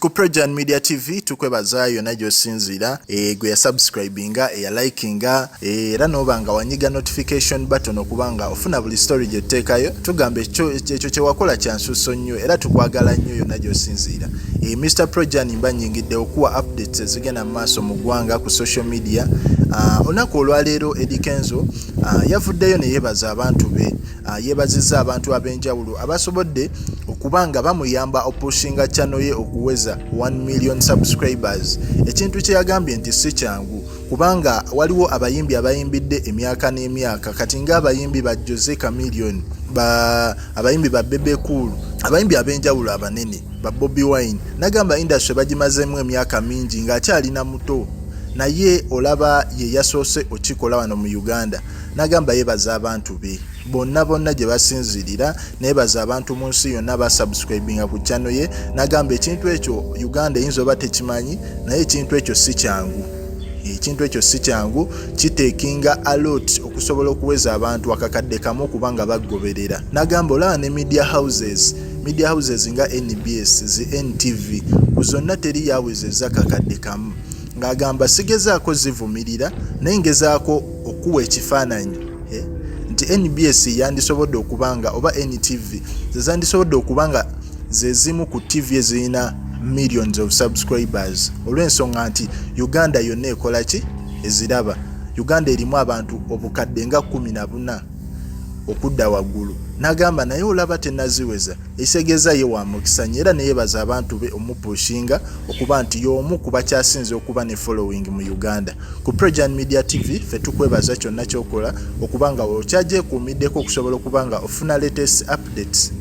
Ku Projan Media TV tukwebaza yonna gy'osinziira, gwe yasubscribinga, eyalikinga, era n'oba nga wanyiga notification button okuba nga ofuna buli story gye tuteekayo. Tugamba ekyo kye wakola kya nsusso nnyo era tukwagala nnyo yonna gy'osinziira. Mr Projan mba nnyingidde okuwa updates ezigenda mu maaso mu ggwanga ku social media. Olunaku olwaleero Eddy Kenzo yavuddeyo ne yeebaza abantu be. Yeebazizza abantu ab'enjawulo abasobodde okuba nga bamuyamba opushinga channel ye okuweza 1 million subscribers, ekintu kye yagambye nti si kyangu kubanga waliwo abayimbi abayimbidde emyaka n'emyaka kati ng'abayimbi ba Jose Chameleone, abayimbi ba Bebe Cool, abayimbi ab'enjawulo abanene ba Bobi Wine. Nagamba industry bagimazeemu emyaka mingi ng'akyalina muto, naye olaba ye yasoose okikola wano mu Uganda. Nagamba yebaza abantu be bonna bonna gye basinziirira, nebaza abantu mu nsi yonna basubscribinga ku channel ye. Nagamba ekintu ekyo Uganda eyinza oba tekimanyi, naye ekintu ekyo si kyangu. Ekintu ekyo si kyangu, kiteekinga a lot okusobola okuweza abantu akakadde kamu okuba nga bagoberera. Nagamba olaba ne media houses nga NBS, zi NTV, ku zonna teri yawezezza kakadde kamu. Ng'agamba sigezaako zivumirira, naye ngezaako okuwa ekifaananyi nti NBS yandisobodde okuba nga oba NTV zezandisobodde okuba nga ze zimu ku TV ezirina millions of subscribers, olw'ensonga nti Uganda yonna ekola ki eziraba. Uganda erimu abantu obukadde nga 14 okudda waggulu. N'agamba naye olaba tenaziweza, ekitegeeza ye wa mukisa nnyo, era neyebaza abantu be omupushinga okuba nti y'omu ku bakyasinze okuba ne following mu Uganda. Ku Projan Media TV ffe tukwebaza kyonna ky'okola okuba nga okyagyekuumiddeko okusobola okuba nga ofuna latest updates.